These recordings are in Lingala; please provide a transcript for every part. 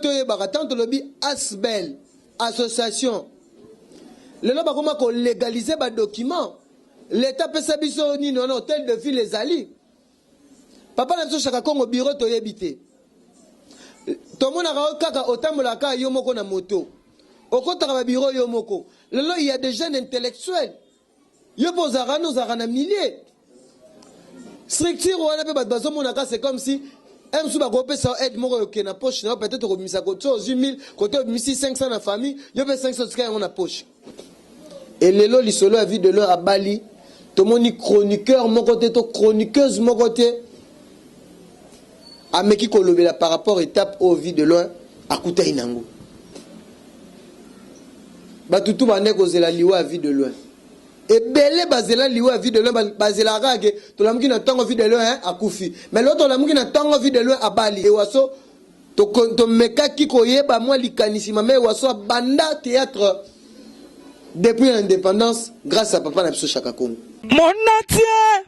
Toyebaka tango tolobi asbl, association, lelo bakoma ko legaliser ba documents, l'etat apesa biso nini wana hotel de ville ezali. Papa na biso Shaka Kongo bureau toyebi te. Tomonaka yo kaka otambolaka kaka yo moko na moto. Okotaka ba bureau yo moko. Lelo il y a des jeunes intellectuels. Yo pe ozalaka wana ozalaka na milieu. Structure wana pe bato bazomona ka c'est comme si un mosusu bakopesa yo aide moko yoke na poche na yo peut-être okobimisa kote ozwi 1000 kote obimisi 500 na famille yo pe 500 otika yango na poche. Et lelo lisolo ya vie de loin abali tomoni chroniqueur moko te to chroniqueuse moko te ameki kolobela par rapport étape oyo vie de loin akutaki nango. Bato tout bandaki kozela liwa ya vie de loin. Ebele bazela liwa ya vie de loin, bazelaka kaka ke tolamuki na ntongo vie de loin hein, akufi. Mais lelo tolamuki na ntongo vie de loin abali. Ewaso tomekaki koyeba mwa likanisi mama Ewaso abanda théâtre depuis l'indépendance grâce à papa na biso Chaka Kongo. Monatie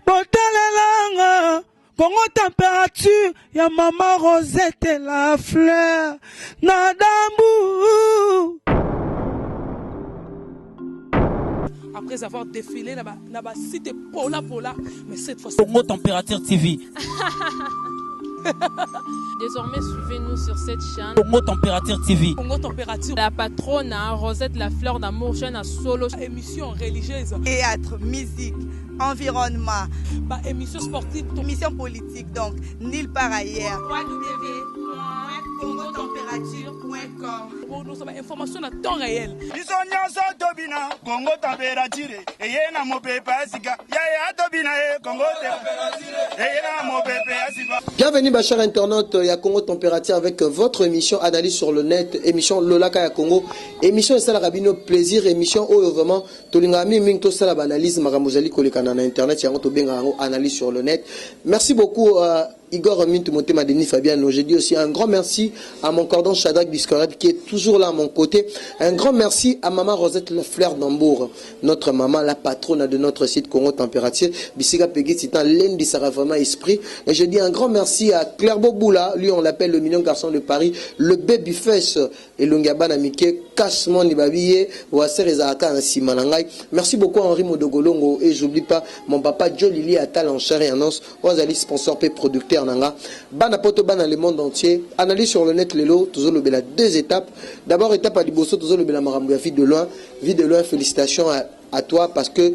botalelanga Congo température ya mama Rosette la fleur na dambu. Après avoir défilé na ba, na ba site pola pola, mais cette fois Congo Température TV. Désormais, suivez-nous sur cette chaîne. Congo Température TV. Congo Température. La patronne, hein, Rosette la fleur d'amour, chaîne à solo. Émission religieuse. Théâtre, musique, environnement. Ba émission sportive. Émission politique, donc nulle part ailleurs. www.congotemperature.com Nous sommes information à temps réel. Biso nyonso tobina Congo température eye na mopepe ya sika yaya tobina ye Congo eye na mopepe ya sika. Bienvenue ba chers internautes ya Congo Température avec votre émission Analyse sur le net, émission Lolaka ya Congo, émission esalaka bino plaisir, émission oyo vraiment Tolingaka mingi mingi tosala ba analyse makambo ezali kolekana na internet yango tobengaka yango analyse sur le net. Merci beaucoup euh, Igor Mintu Motema Denis Fabiano. Je dis aussi un grand merci à mon cordon Shadrach Biscoret qui est toujours là à mon côté. Un grand merci à maman Rosette Lafleur d'Hambourg, notre maman, la patronne de notre site Congo Température. Bissika Peggy Titan, l'un vraiment esprit. Et je dis un grand merci à Claire Boboula, lui on l'appelle le mignon garçon de Paris, le baby face Elongi ya bana mike cash money babi ye waser ezalaka kaka na sima na ngai. Merci beaucoup Henri Modogolongo et j'oublie pas mon papa Joe Lili Atal en chair et en os oyo azali sponsor pe producteur na nga. Bana poto bana le monde entier analyse sur le net lelo tozolobela deux étapes. D'abord étape ya liboso tozolobela makambo ya vie de loin. Vie de loin félicitations à, à toi parce que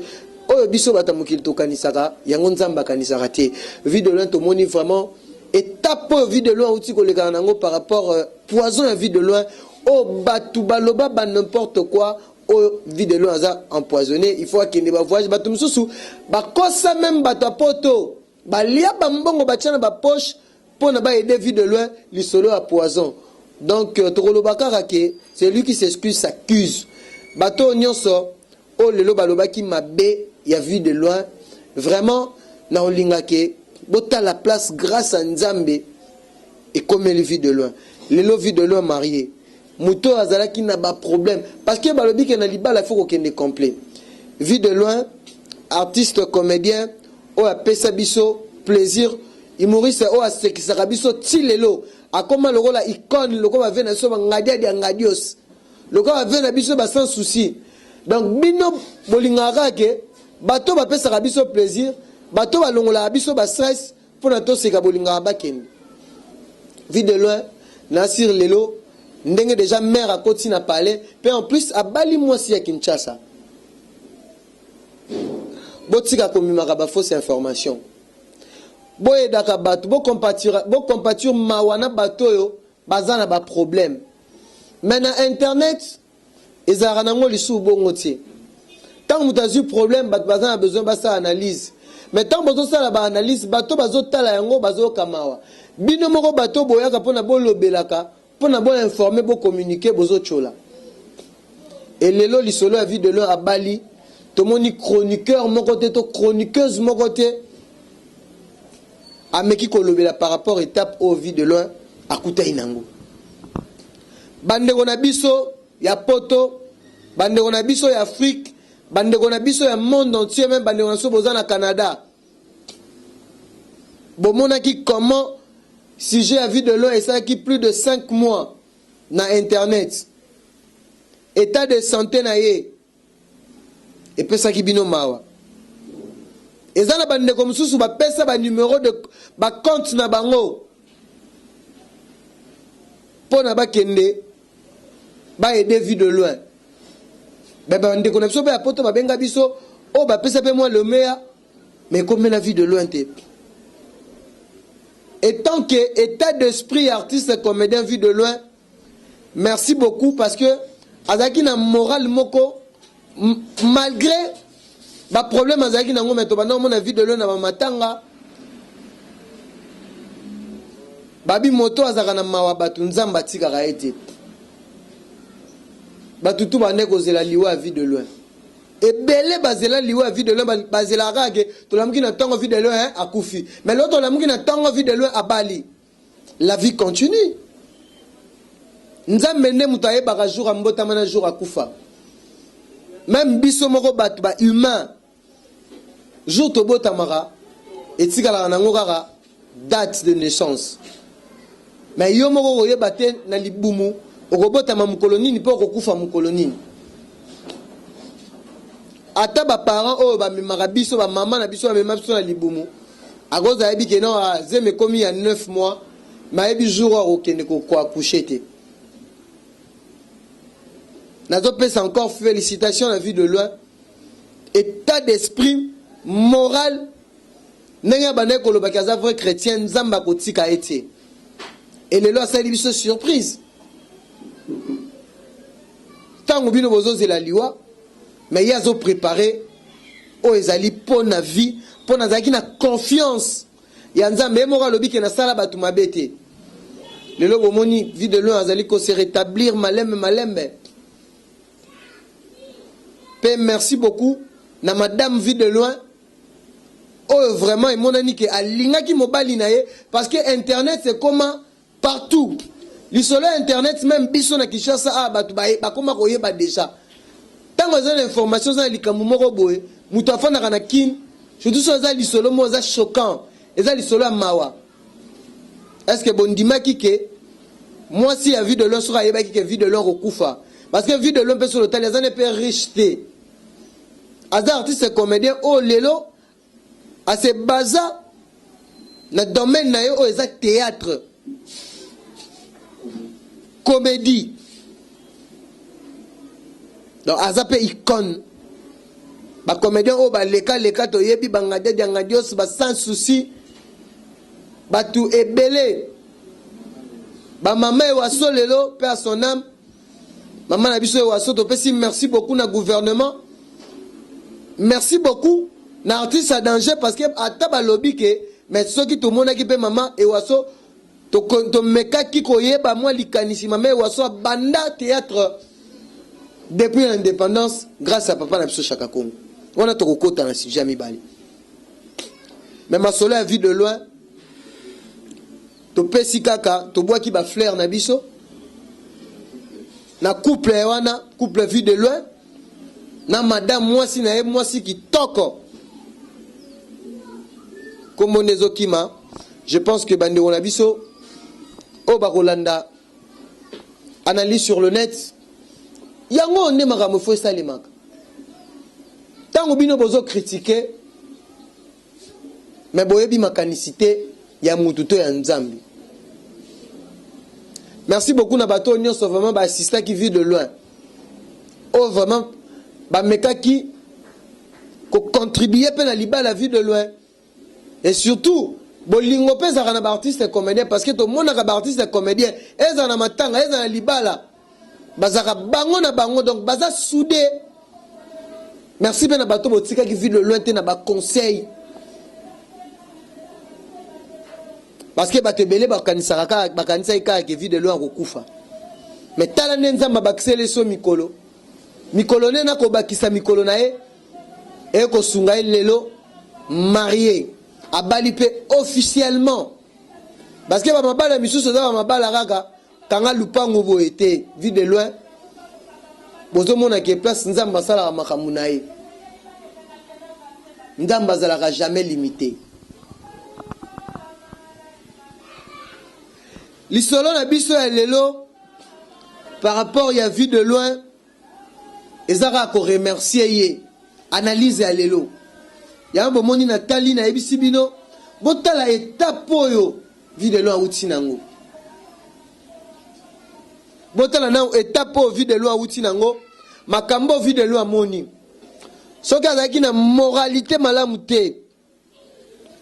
oyo biso bato ya mokili tokanisaka yango Nzambe akanisaka te. Vie de loin tomoni vraiment étape oyo vie de loin auti kolekana nango par rapport euh, Poison ya vie de loin oyo batu baloba ba n'importe quoi oyo vie de loin aza empoisonné il faut akende ba voyage batu mosusu bakosa meme bato ya poto balia bambongo batia na bapoche mpo na ba aider vie de loin lisolo ya poison donc euh, tokoloba kaka ke celui qui s'excuse s'accuse bato oyo nyonso oyo lelo balobaki mabe ya vue de loin vraiment na olinga ke botala place grâce à nzambe ekomeli vue de loin lelo vue de loin marie moto oyo azalaki na ba problème parce que balobi ke na libala faut kokende complet vue de loin artiste comédien oyo apesa biso plaisir humoriste oyo asekisaka biso ti lelo akoma lokola icone lokola bave na biso bangadiadi ya ngadios lokola bave na biso ba sans souci donc bino bolingaka kaka ke bato bapesaka biso plaisir bato balongolaka biso ba stress Pona toseka bolingaka bakende vie de loin na sur lelo ndenge dejà mère akoti na palais pe en plus abali mwasi ya Kinshasa botika komimaka ba fausse information boyedaka bato bocompatir mawa na bato oyo baza na ba problème mais na internet Ezalaka nango lisusu bongo tse. Tango moto azui problème bato baza na besoin basala analyse. Mais tango bozosala ba analyse bato bazotala yango bazoyoka mawa. Bino moko bato boyaka pona bolobelaka pona bo informer bo communiquer bozotshola. Et lelo lisolo ya vie de loin abali tomoni chroniqueur moko te to chroniqueuse moko te ameki kolobela par rapport étape oyo vie de loin akutaki nango. Bandeko na biso ya poto, bandeko na biso ya Afrique, bandeko na biso ya monde entier, meme bandeko na biso boza na Canada. Bomonaki comment sujet ya vie de loin esalaki plus de 5 mois. na internet etat de sante na ye epesaki bino mawa. Eza na bandeko mosusu bapesa ba numero de ba compte na bango mpo na bakende ba aider vue de loin. Ba bandeko na biso mpe ya poto babenga biso oyo bapesa mpe mwa lomeya mais ekomela vue de loin te. Et tant que état d'esprit artiste comédien vue de loin, merci beaucoup parce que azalaki na morale moko malgré ba problème azalaki nango, mais tobanda komona vue de loin na bamatanga babi moto azalaka na mawa bato Nzambe atikaka ye te. Bato tu bande kozela liwa ya vue de loin, ebele bazela liwa ya vue de loin, bazelaka kaka ke tolamuki na ntongo vue de loin hein, akufi, mais lelo tolamuki na ntongo vue de loin abali. La vie continue. Nzambe nde moto ayebaka jour ambotama na jour akufa. Meme biso moko bato ba humain, jour tobotamaka etikalaka nango kaka date de naissance, mais yo moko okoyeba te na libumu okobotama mokolo nini mpe okokufa mokolo nini. Ata baparent oyo bamemaka biso, bamama na biso bamema biso na libumu, akozala ayebi ke non, ah, zemi ekomi ya 9 mois, mais ayebi jour oyo akokende koaccoucher te. Nazopesa encore félicitation na vue de loin, état d'esprit moral ndenge abandaki kolobaki aza vrai chrétien, Nzambe akotika ye te. Elelo asali biso surprise ntango bino bozozela liwa, mais ye azoprépare oyo ezali mpo na vie, mpo nazalaki na confiance ya Nzambe. Ye moko alobi ke nasala bato mabe te. Lelo bomoni vue de loin azali kose rétablir malembe malembe. Mpe merci beaucoup na madame vue de loin oyo vraiment emonani ke alingaki mobali na ye, parce que internet ekoma partout. Lisolo ya internet, même biso na Kinshasa awa bato bakoma koyeba déjà. Ntango eza na information, eza na likambo moko boye, moto afandaka na Kine, surtout so eza lisolo moko eza choquant, eza lisolo ya mawa. Est ce que bondimaki ke mwasi ya vue de loin soki ayebaki ke vue de loin kokufa? Parce que vue de loin mpe solo otali aza ne mpe riche te, aza artiste comédien oyo lelo ase baza na domaine na ye oyo eza théâtre comédie, donc aza mpe icône. Bacomédien oyo baleka-leka toyebi, bangadiadiangadios, ba sans souci, bato ebele, bamama Ewaso lelo mpe à son âme, mama na biso Ewaso, topesi merci beaucoup na gouvernement, merci beaucoup na artiste à danger, parce que ata balobi ke, mais soki tomonaki mpe mama Ewaso, tomekaki koyeba mwa likanisi. Mama Ewaso abanda théâtre depuis l'indépendance grâce à papa na biso Chaka Kongo. Wana tokokota na sujet ya mibale, mais masolo ya vue de loin, topesi kaka, tobwaki bafleur na biso na couple wana, couple vue de loin na madame mwasi na ye, mwasi kitoko, kombo nde ezokima. Je pense que bandeko na biso oyo bakolanda analyse sur le net, yango nde makambo efo esalemaka. Ntango bino bozocritiquer, mais boyebi makanisi te ya mutu to ya Nzambe. Merci beaucoup na bato oyo nyonso vraiment baassistaki vue de loin, oyo vraiment bamekaki kocontribuer mpe na libala vue de loin. Et surtout bolingo mpe ezalaka na baartiste comédien, parce que tomonaka baartiste comédien ezala na matanga, ezala na libala, bazalaka bango na bango, donc baza soudé. Merci mpe na bato botikaki vue de loin te na baconseil, parce que bato ebele bakanisaka kaka, bakanisaki kaka ke vue de loin akokufa, mais tala nde Nzambe abakiseli so mikolo, mikolo nde nakobakisa mikolo na ye, ekosunga ye. Lelo marié, abali mpe officiellement, parce que bamabala misusu eza bamabala kaka kanga lupango boye te. Vue de loin, bozomona ke place Nzambe asalaka makambo na ye, Nzambe azalaka jamais limité. Lisolo na biso ya lelo. Par rapport ya vue de loin eza kaka ko remercier ye. Analyse ya lelo yango bomoni na tali nayebisi bino botala etape oyo vue de loin awuti nango. Botala nao etape oyo vue de loin awuti nango, makambo oyo vue de loin amoni. Soki azalaki na moralité malamu te,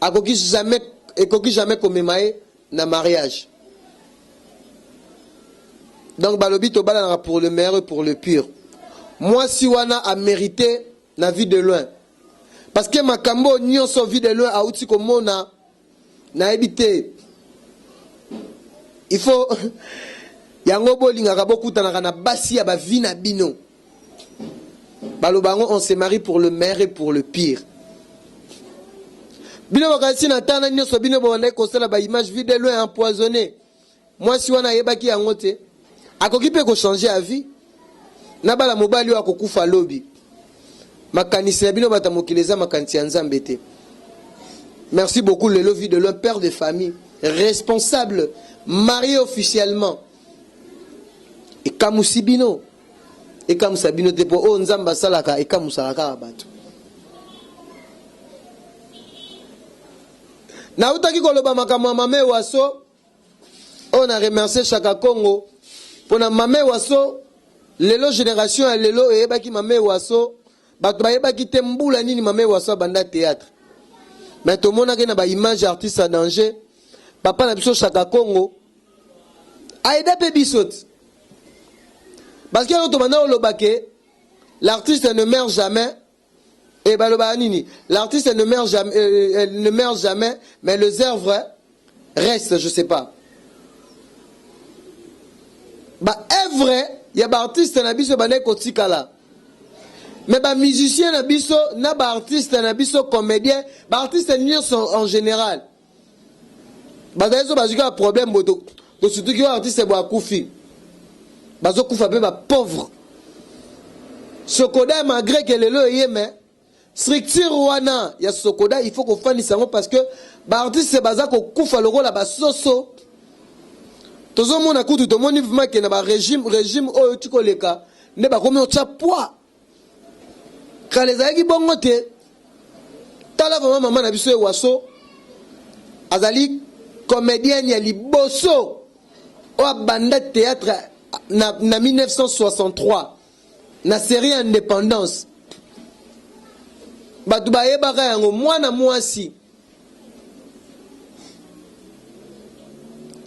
akoki jamais ekoki jamais komema ye na mariage. Donc balobi tobalanaka pour le meilleur et pour le pire. Mwasi wana a mérité na vue de loin. Parce que makambo nyonso vue de loin auti komona nayebi te. Il faut yango bolingaka bokutanaka na basi ya ba vie na bino. Baloba yango on se marie pour le meilleur et pour le pire. Bino bakanisi na tana nyonso bino bobandaki kosala ba image vue de loin empoisonné. Mwasi wana ayebaki yango te. Akoki mpe kochanger avis. Nabala mobali oyo akokufa lobi. Makanisi na bino bato ya mokili eza makanisi ya Nzambe te. Merci beaucoup Lelo Vue de loin, père de famille, responsable, marié officiellement. Ekamusi bino. Ekamusa bino te po oyo Nzambe asalaka ekamusaka kaka bato. Nautaki koloba makambo ya Mame Waso oyo na remercier Shaka Kongo pona Mame Waso. Lelo generation ya lelo eyebaki Mame Waso, bato bayebaki te mbula nini Mame Waso abanda théâtre. Mais tomonaki na ba image artiste en danger, papa na biso Shaka Kongo aida pe biso te. Parce que eloko tobanda koloba ke l'artiste ne meurt jamais. Et baloba nini? L'artiste ne meurt jamais, ne meurt jamais, mais les œuvres restent, je sais pas. Ba œuvre ya ba artiste na biso bandaki kotikala. Mais ba musicien na biso na ba artiste na biso comédien, ba artiste nyonso en général. Bazali so bazwi kaka problème boye tosutuki oyo artiste boye akufi. Bazokufa pe ba pauvre. Sokoda malgré que lelo eye mais structure wana ya Sokoda il faut kofandisa yango parce que ba artiste baza kokufa lokola ba soso. Tozomona kutu tomoni vraiment ke na ba régime régime oyo ti koleka nde bakomi otya poids. Kala ezalaki bongo te. Tala vraiment mama na biso Ewaso azali comedienne ya liboso oyo abanda théâtre na 1963 na série Indépendance. Bato bayebaka yango mwana mwasi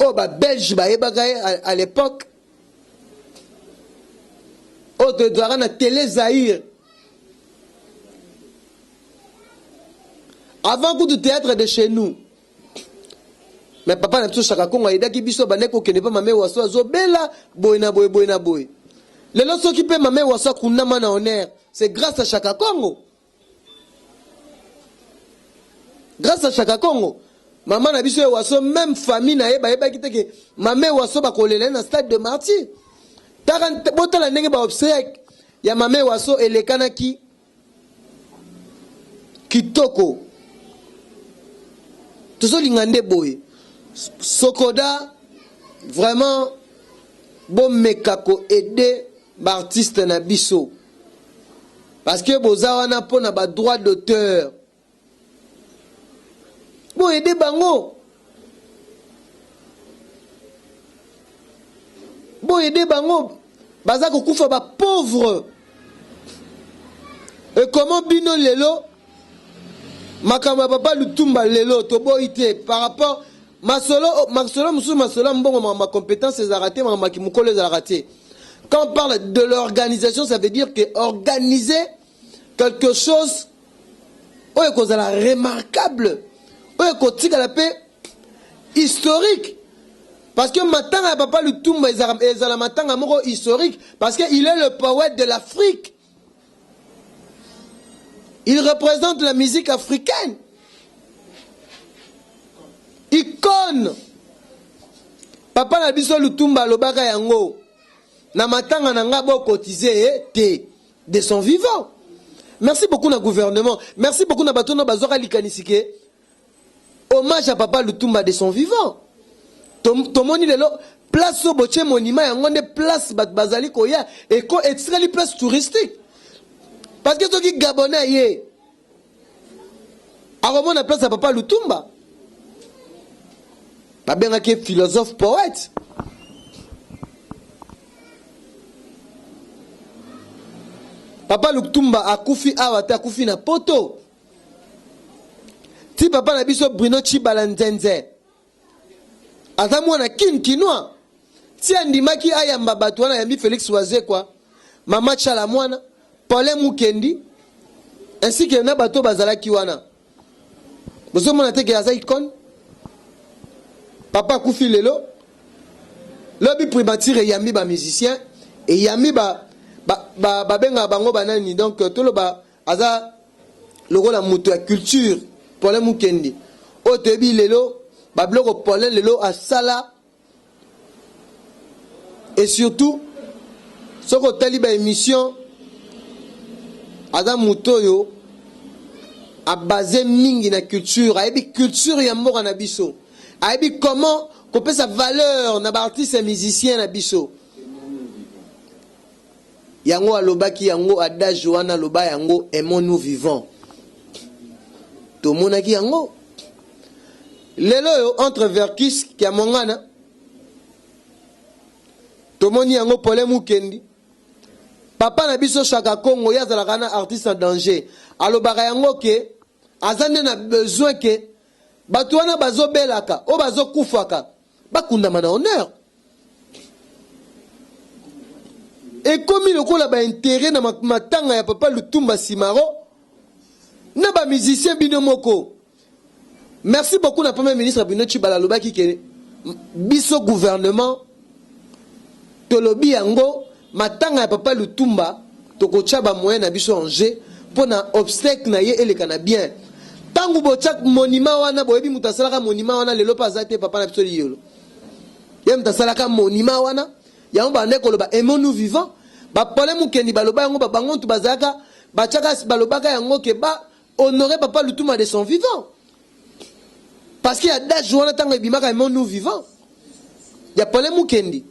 oyo ba Belge bayebaka ye à l'époque oyo tozalaka na télé Zaïre avant kutu théâtre de chez nous. Mais papa na biso Shaka Kongo ayedaki biso bandaki kokende mpe mame Waso azobela boye na boye boye na boye. Lelo soki mpe mame Waso akundama na honneur, c'est grâce à Shaka Kongo. Grâce à Shaka Kongo, mama na biso Ewaso, même famille na ye bayebaki te ke mame Ewaso bakolela ye na stade de martyr. Taka botala ndenge ba obsèque ya mame Ewaso elekanaki kitoko. Tozolinga nde boye. Sokoda vraiment bomeka ko aider ba artiste na biso. Parce que boza wana pona ba droit d'auteur. Bo aider bango. Bo aider bango. Baza kokufa ba pauvre. Et comment bino lelo makambo ya papa Lutumba lelo toboyi te par rapport masolo masolo mosusu masolo ya mbongo makambo ya compétence ezalaka te makambo ya kimokolo ezalaka te. Quand on parle de l'organisation, ça veut dire que organiser quelque chose oyo ekozala remarquable, oyo ekotikala pe historique. Parce que matanga ya papa Lutumba ezala matanga moko historique parce que il est le poète de l'Afrique. Il représente la musique africaine. Icône. Papa na biso Lutumba alobaka yango. Na matanga na nga bo cotiser te de son vivant. Merci beaucoup na gouvernement. Merci beaucoup na bato na bazwaka likanisi ke hommage à papa Lutumba de son vivant. Tomoni lelo Place oyo botie monument yango nde place bato bazali koya eko etikali place touristique. Parce que soki Gabonais aye akomona place ya papa Lutumba. Babengaki ye philosophe poète. Papa Lutumba akufi awa te, akufi na poto. Ti papa na biso Bruno Tshibala Nzenze aza mwana kin kinois ti andimaki ayamba bato wana ayambi Felix Wazekwa, mama Tshala Mwana, Paulin Mukendi ainsi que na bato bazalaki wana. Bozomona te ke aza icone? Papa akufi lelo, lobi primature eyambi ba musiciens, eyambi ba ba babengaka bango banani donc toloba Aza lokola moto ya culture Paulin Mukendi oyo toyebi lelo ba biloko Paulin lelo asala et surtout soki otali ba emission aza moto oyo abase mingi na culture, ayebi culture ya mboka na biso, ayebi comment kopesa valeur na ba artistes musiciens na biso. Yango alobaki yango adage wana aloba yango aimons nous vivant tomonaki yango lelo oyo entre Verkis Kiamwangana tomoni yango Paulin Mukendi papa na biso Shaka Kongo ye azalaka na artiste en danger alobaka yango ke aza nde na besoin ke bato wana bazobelaka oyo bazokufaka bakundama na honneur. Ekomi lokola ba interet na matanga ya papa Lutumba Simaro na ba musiciens bino moko. Merci beaucoup na premier ministre Bruno Tshibala alobaki ke biso gouvernement tolobi yango matanga ya papa Lutumba tokotia ba moyens na biso en jeu pona obsèque na ye eleka na bien. Tango botia monument wana boyebi moto asalaka monument wana lelo pe aza te papa na biso Liyolo. Ye moto asalaka monument wana yango bandaki koloba aimons nous vivant ba Paulin Mukendi baloba yango ba bango ntu bazalaka batiaka balobaka yango ke ba honorer papa Lutuma de son vivant parce que adage wana ntango ebimaka aimons nous vivant ya Paulin Mukendi.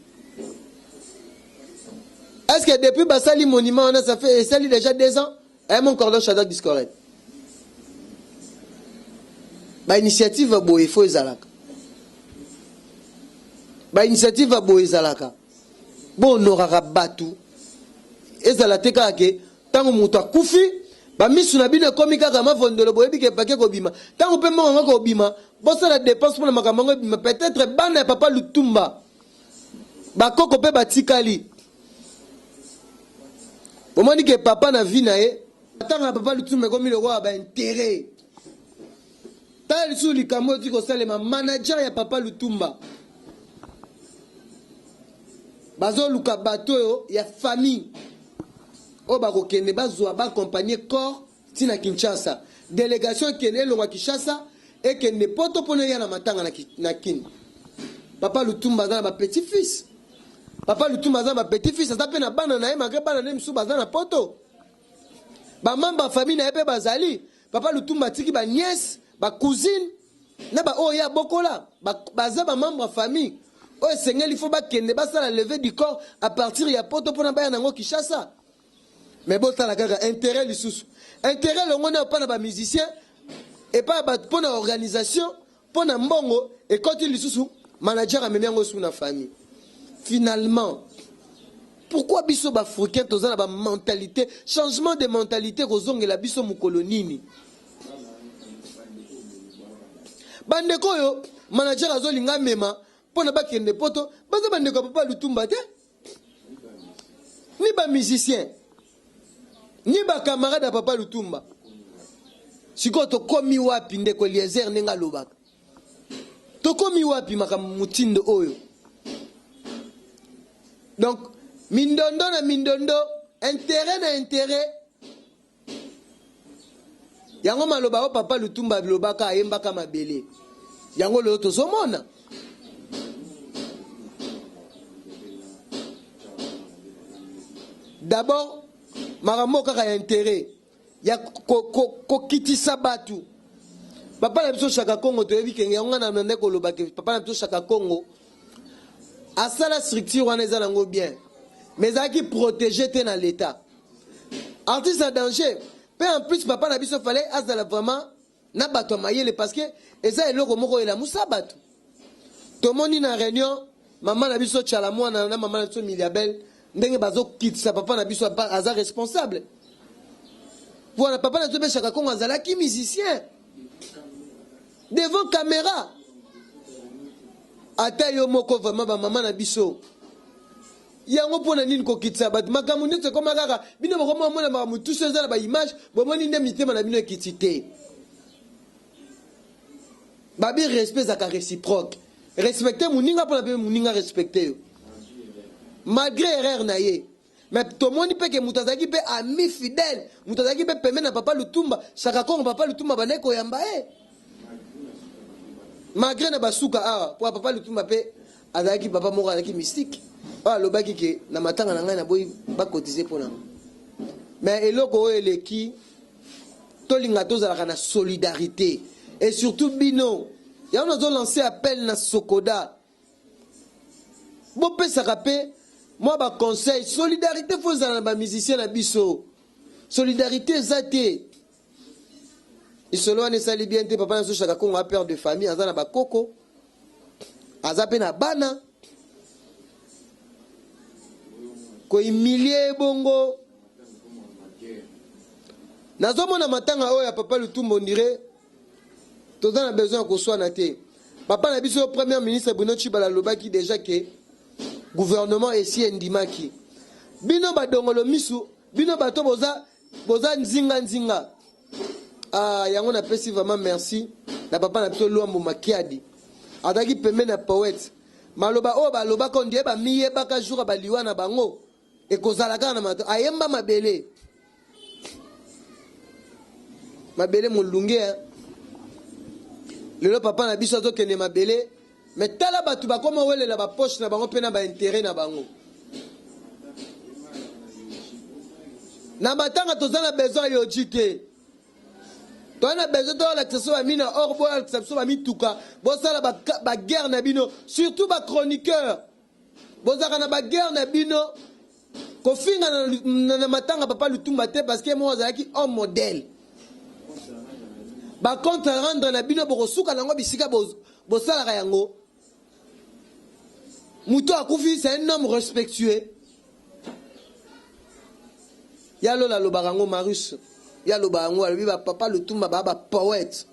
Est-ce que depuis basali monument wana ça fait esali déjà 2 ans eh mon cordon Shadrach Discoret ba initiative ya boye faut ezalaka ba initiative ya boye ezalaka bo honoraka bato ezala te kaka ke ntango moto akufi bamisu na bino ekomi kaka mavondolo boyebi ke pake kobima ntango mpe mbongo yango kobima bosala dépense mpona makambo yango ebima peut-être bana ya papa Lutumba bakoko mpe batikali Bomoni ke papa na vie na ye matanga ya papa Lutumba ekomi lokola ba interet. Tala lisusu likambo oyo kosalema manager ya papa Lutumba bazoluka bato oyo ya famille oyo bakokende bazwa ba accompagner corps ti na Kinshasa. Delegation ekende elongwa Kinshasa ekende poto mpona eya na matanga na Kin. Papa Lutumba aza na ba petit fils. Papa Lutumba aza na ba petit fils, aza mpe na bana na ye malgré bana na ye mosusu baza na poto. Ba membre ya famille na ye mpe bazali. Papa Lutumba atiki ba nièce, ba cousine na ba oyo ye abokola, baza ba membre ya famille oyo esengeli fo bakende basala levée du corps à partir ya poto mpona baya nango Kinshasa. Mais botala kaka intérêt lisusu. Intérêt longo na epa na ba musiciens, epa ya bato mpo na organisation, mpo na mbongo ekoti lisusu manager amemi yango su na famille. Finalement, pourquoi biso ba africains toza na ba mentalité, changement de mentalité kozongela biso mokolo nini? Bandeko oyo manager azolinga amema mpo na bakende poto, baza bandeko ya papa Lutumba te. Ni ba musiciens ni ba camarades ya papa Lutumba. Sikoyo tokomi wapi ndeko Eliezer ndenge alobaka? Tokomi wapi makambo motindo oyo? Donc mindondo na mindondo, intérêt na intérêt. Yango maloba oyo papa Lutumba alobaka ayembaka mabele. Yango lelo tozomona. D'abord makambo kaka ya intérêt ya kokitisa ko, ko bato. Papa na biso Shaka Kongo toyebi kenge yango nga na nde koloba ke papa na biso Shaka Kongo. Asala structure wana eza nango bien mais ezalaki protege te na l'etat. Artiste en danger pe en plus papa na biso fallait azala vraiment na bato ya mayele parce que eza eloko moko elamusa bato. Tomoni na reunion mama na biso Tshala Mwana na mama na biso Miliabel ndenge bazokitisa papa na biso aza responsable. Voilà, papa na biso mpe Shaka Kongo azalaki musicien devant camera. Ata yo moko vraiment ba mama na biso yango mpo na nini kokitisa bato makambo nyonso ekoma kaka bino bokoma omona makambo tuso eza na baimage bomoni nde mitema na bino ekiti te babi respect ezalaka réciproque respecte moninga mpona mpe moninga respecte yo malgré erreur na ye mais tomoni mpe ke moto azalaki mpe ami fidèle moto azalaki mpe pembeni na papa lutumba shaka kongo papa lutumba bandaki koyamba ye malgré na basuka awa mpo papa lutumba mpe azalaki papa moko azalaki mystique oyo alobaki ke na matanga na ngai naboyi bakotize mpo na ngo mais eloko oyo eleki tolinga tozalaka na solidarité et surtout bino yango nazo lancer appel na sokoda Bopesaka pe mwa ba conseil, solidarite faut ezala na ba musiciens na biso. Solidarite eza te. Lisolo wana esali bien te, papa na biso Shaka Kongo a père de famille, aza na ba koko, aza pe na bana. Ko humilier bongo. Nazomona matanga oyo ya papa Lutumbo on dirait Toza na besoin ya koswana te. Papa na biso premier ministre Bruno Tshibala alobaki deja ke gouvernement esi endimaki. Bino badongolo misu, bino bato boza boza nzinga nzinga. Ah, yango napesi vraiment merci na papa na biso Luambo Makiadi. Azalaki pembeni ya poète. Maloba oyo balobaka on dirait bamiyebaka jour ya baliwa na bango. Ekozala kaka na mato ayemba mabele. Mabele molunge hein. Lelo papa na biso azokende mabele mais tala bato bakoma welela ba poche na bango mpe na ba intérêt na bango. Na matanga toza na besoin ya yoji te. Toza na besoin toyolakisa biso bamina or boyolakisa biso bamituka bosala ba guerre na bino surtout ba chroniqueur. Bozalaka na ba guerre na bino kofinga na, na, na matanga papa Lutumba te parce que moko azalaki homme modèle. Ba compte à rendre na bino bokosuka nango bisika bosalaka yango. Moto akufi c'est un homme respectueux. Ya lola alobaka yango Marius. Ya alobaka yango alobi ba papa Lutumba ba ba poète.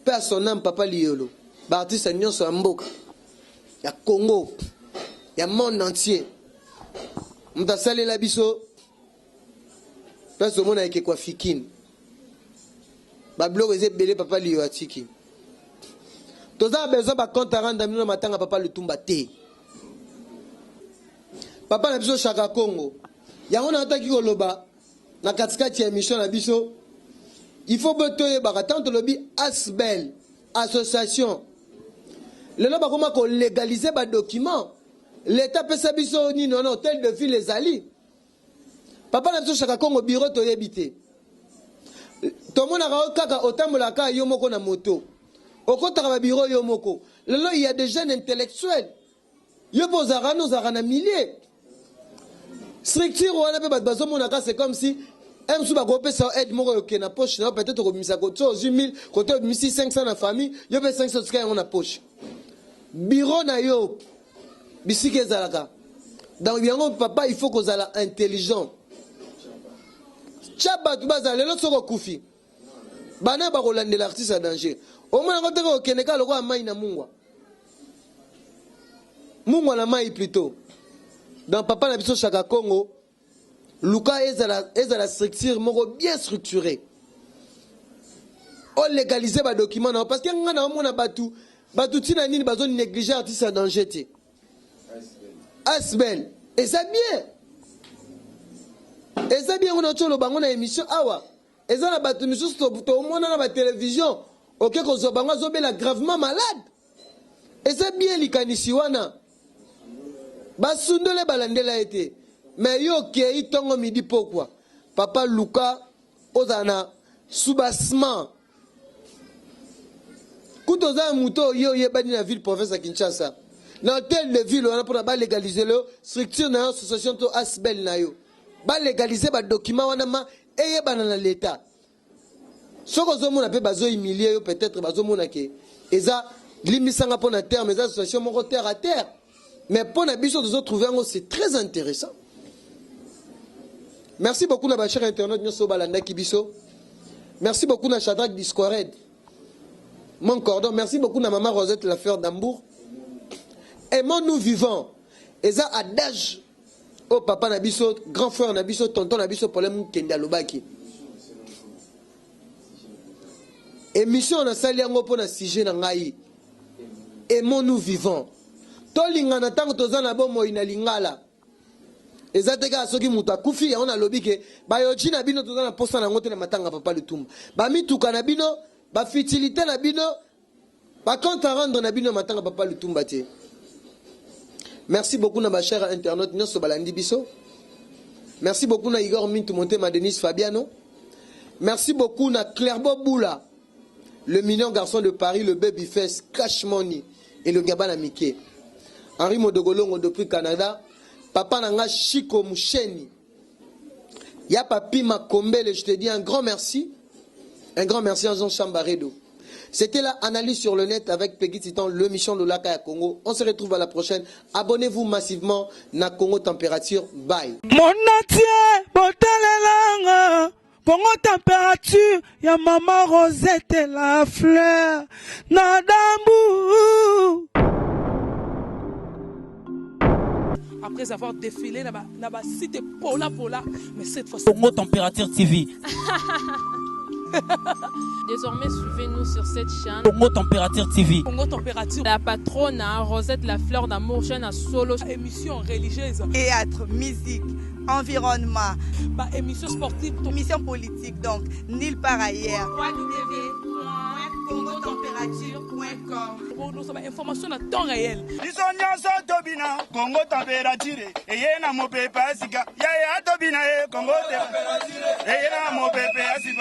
Paix à son âme papa Liyolo. Ba artistes nyonso ya mboka ya Congo ya monde entier. Moto asalela biso place omona ekeko ya fikine. Ba biloko eza ebele papa Liyo atiki. Toza na besoin ba compte à rendre bino na matanga papa Lutumba te. Papa na biso Shaka Kongo. Yango nautaki koloba na katikati ya emission na biso il faut be toyebaka ntango tolobi asbel association lelo bakoma kolegalize badocument leta apesa biso nini wana hotel de ville ezali papa na biso shaka kongo biro toyebi te tomonaka yo kaka otambolaka kaka yo moko na moto okotaka babiro yo moko lelo il y a des jeunes intellectuels Yo pe ozalaka wana ozalaka na milieu. Structure wana pe bato bazomona ka c'est comme si un mosusu bakopesa yo aide moko yoke na poche na yo peut-être okobimisa kote ozwi 1000 kote obimisi 500 na famille yo pe 500 otika yango na poche. Bureau na yo bisika ezalaka. Donc yango papa il faut kozala intelligent. Tya bato bazala lelo soki okufi bana bakolandela artiste ya danger omona yango te kokende kaka lokola mai na mungwa mungwa na mai plutôt donc papa na biso shaka congo luka ezala, ezala structure moko bien structuré olegalize badocument na yo parce que ngai naomona bato bato ntina nini bazo néglige artiste ya danger te asbel eza bien eza bien ngo nauti oloba yango na émission awa eza na bato misusu tomona na batelevision oke kozwa bango azobela gravement malade eza bien likanisi wana basundole balandela ye te me yo okei ntongo midi pokwa papa luka ozala na soubassement. Kutu oza ya moto oyo oyebani na ville province ya Kinshasa. Na hotel de ville wana mpona balegalize yo structure na yo, association to asbel na yo. Balegalize ba document wana ma eyebana na l'État. Soki ozomona mpe bazohumilie yo, peut-être bazomona ke eza, limbisanga mpo na terme, eza association moko terre à terre. Mais mpo na biso tozotrouve yango, c'est très intéressant. Merci beaucoup na bachers internautes nyonso oyo balandaki biso. Merci beaucoup na Shadrack Discored, mon cordon. Merci beaucoup na Mama Rosette, la fleur d'Hambourg. Aimons-nous vivants, eza adage oyo papa na biso, grand frère na biso, tonton na biso Problème Mokende alobaki. Émission nasali yango mpo na sujet na ngai, aimons-nous vivants, tolingana ntango toza na bomoi. Na lingala eza te kaka soki moto akufi. Yango nalobi ke bayoji na bino, toza na posa na yango te na matanga papa Lutumba. Bamituka na bino, bafutilité na bino, bacompte à rendre na bino ya matanga papa Lutumba te. Merci beaucoup na bachers internautes nyonso balandi biso. Merci beaucoup na Igor Mintu Montema, Denis Fabiano. Merci beaucoup na Clairbo Boula, le mignon garçon de Paris, le baby face Cash Money elongi ya bana mike. Henri Modogolongo depuis Canada, papa na nga Chico Musheni ya Papi Makombele, je te dis un grand merci, un grand merci à Jean Chambaredo. C'était la analyse sur le net avec Peggy Titan, le mission Lolaka ya Congo. On se retrouve à la prochaine. Abonnez-vous massivement na Congo Température. Bye. Monatie botalelanga Congo Température ya Mama Rosette, la fleur na dambu. Après avoir défilé na ba site pola pola, mais cette fois. Congo Température TV. Désormais, suivez-nous sur cette chaîne. Congo Température TV. Congo Température. La patronne, hein, Rosette la fleur d'amour, chaîne à solo. Émission religieuse. Théâtre, musique, environnement, ba émission sportive, émission politique, donc nulle part ailleurs. www.congotempérature.com. Nous information à temps réel. Biso nyonso tobina Kongo Température eye na mopepe ya sika. Yaya, tobina ye Kongo eye na mopepe ya sika.